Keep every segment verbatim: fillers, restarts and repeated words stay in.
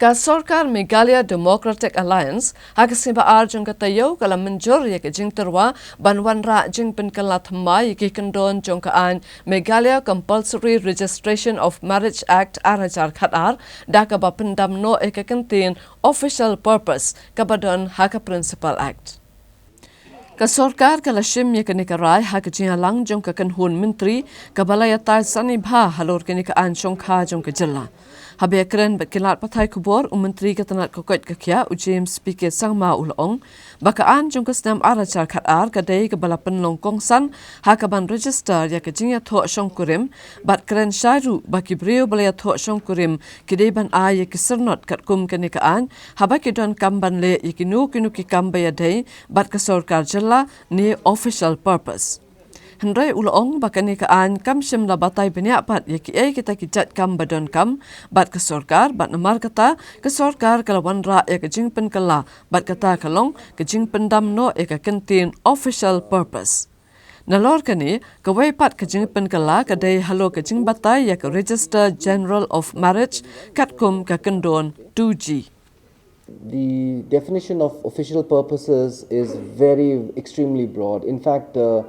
Ka sorkar Meghalaya Democratic Alliance ha ka sngi ba ar jong ka taïew ka la mynjur ïa ka jingtyrwa ban wanrah jingpynkylla thymmai ïa ki kyndon jong ka aiñ Meghalaya Compulsory Registration of Marriage Act ar hajar khat ar, da kaba pyndam noh ïa ka kyntien official purpose kaba don ha ka Principal Act. Ka sorkar ka la shim ïa kane ka rai ha ka jingïalang jong ka kynhun myntri kaba la ïatai sani bha halor kane ka aiñ shongkha jong ka jylla. Haba ïakren bad ki lad pathai khubor, u Myntri ka tnad ka koit ka khiah, u James P K Sangma, u la ong ba ka aiñ jong ka snem ar hajar khat ar ka dei kaba la pynlong kongsan ha kaban register ïa ka jingïathoh shongkurim, bad kren shai ruh ba ki briew ba la ïathoh shongkurim ki dei ban ai ïa ki syrnod katkum kane ka aiñ haba ki don kam ban leh ïa kino kino ki kam ba ïadei bad ka sorkar jylla ne official purpose. Hynrei u la ong ba kane ka aiñ kam shym la batai bniah pat ïa kiei kita ki jait kam ba donkam bad ka sorkar, bad namar kata ka sorkar ka la wanrah ïa ka jingpynkylla, bad kata ka long ka jingpyndam noh ïa ka kyntien official purpose. Nalor kane, kawei pat ka jingpynkylla ka dei halor ka jingbatai ïa ka Register General of Marriage katkum ka kyndon two G. The definition of official purposes is very extremely broad. In fact, uh,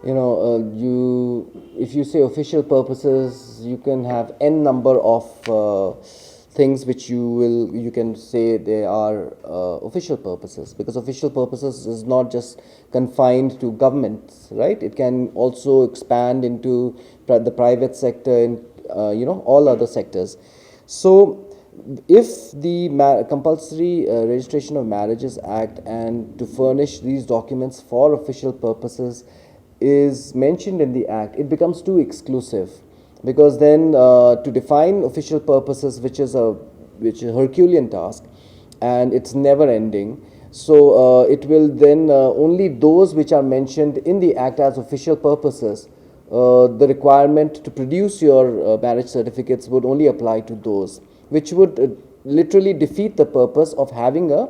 you know, uh, you if you say official purposes, you can have n number of uh, things which you will you can say they are uh, official purposes, because official purposes is not just confined to governments, right? It can also expand into pri- the private sector and uh, you know, all other sectors. So, if the ma- Compulsory uh, Registration of Marriages Act and to furnish these documents for official purposes is mentioned in the Act, it becomes too exclusive, because then uh, to define official purposes, which is a which is a Herculean task, and it's never ending. So uh, it will then uh, only those which are mentioned in the Act as official purposes, uh, the requirement to produce your uh, marriage certificates would only apply to those, which would uh, literally defeat the purpose of having a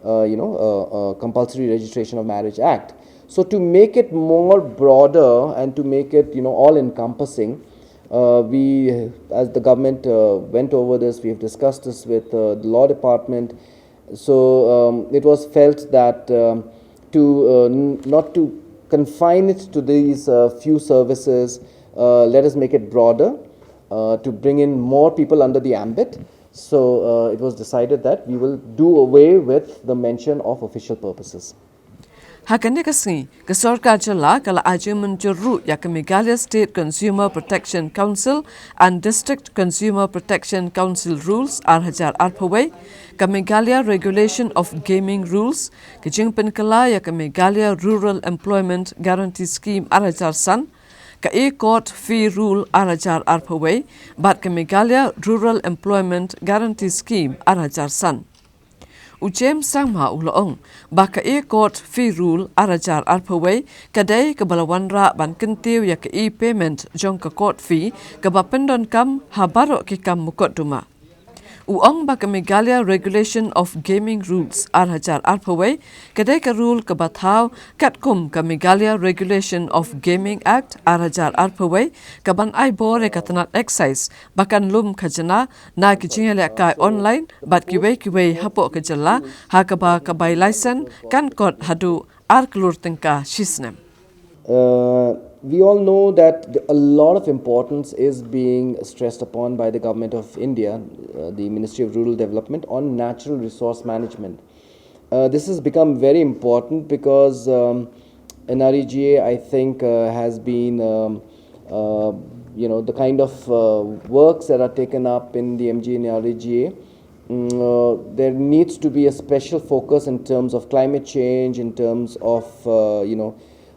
uh, you know, uh, uh, Compulsory Registration of Marriage Act. So to make it more broader and to make it, you know, all encompassing, uh, we, as the government uh, went over this, we have discussed this with uh, the law department. So um, it was felt that um, to uh, n- not to confine it to these uh, few services, uh, let us make it broader uh, to bring in more people under the ambit. So uh, it was decided that we will do away with the mention of official purposes. Ha kane ka sngi, ka sorkar jylla ka la ai jingmynjur ruh ïa ka Meghalaya State Consumer Protection Council and District Consumer Protection Council Rules ar hajar arphew wei, ka Meghalaya Regulation of Gaming Rules, ka jingpynkylla ïa ka Meghalaya Rural Employment Guarantee Scheme ar hajar san, ka e-Court Fee Rule ar hajar arphew wei, bad ka Meghalaya Rural Employment Guarantee Scheme ar hajar san. U James Sangma u la ong ba ka e-Court Fee Rule ar hajar arphew wei ka dei kaba la wanrah ban kyntiew ïa ka e-payment jong ka court fee kaba pyndonkam ha baroh ki kam mukotduma. U ong ba ka Meghalaya Regulation of Gaming Rules ar hajar arphew wei ka dei ka rule kaba thaw katkum ka Meghalaya Regulation of Gaming Act ar hajar arphew wei, kaban ai bor ïa ka tnat excise ba kan lum khajna na ki jingïalehkai online bad kiwei kiwei hapoh ka jylla, ha kaba ka bai license kan kot haduh ar klur tyngka shisnem. Uh, we all know that the, a lot of importance is being stressed upon by the Government of India, uh, the Ministry of Rural Development, on natural resource management. Uh, this has become very important because um, N R E G A, I think, uh, has been, um, uh, you know, the kind of uh, works that are taken up in the M G N R E G A. Mm, uh, there needs to be a special focus in terms of climate change, in terms of, uh, you know,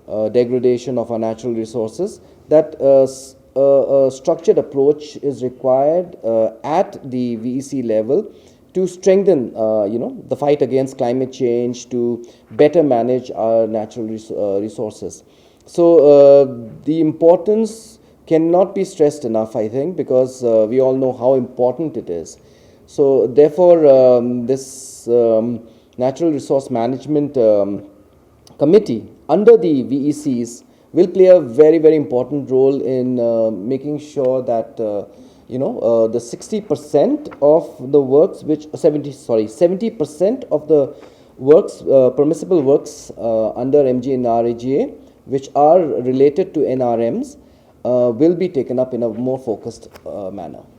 uh, degradation of our natural resources. That uh, s- uh, a structured approach is required uh, at the V E C level to strengthen, uh, you know, the fight against climate change, to better manage our natural res- uh, resources. So uh, the importance cannot be stressed enough, I think, because uh, we all know how important it is. So therefore, um, this um, natural resource management um, committee under the V E Cs will play a very, very important role in uh, making sure that uh, you know, uh, the sixty percent of the works which, seventy, sorry, seventy percent of the works, uh, permissible works uh, under M G N R A G A, which are related to N R Ms, uh, will be taken up in a more focused uh, manner.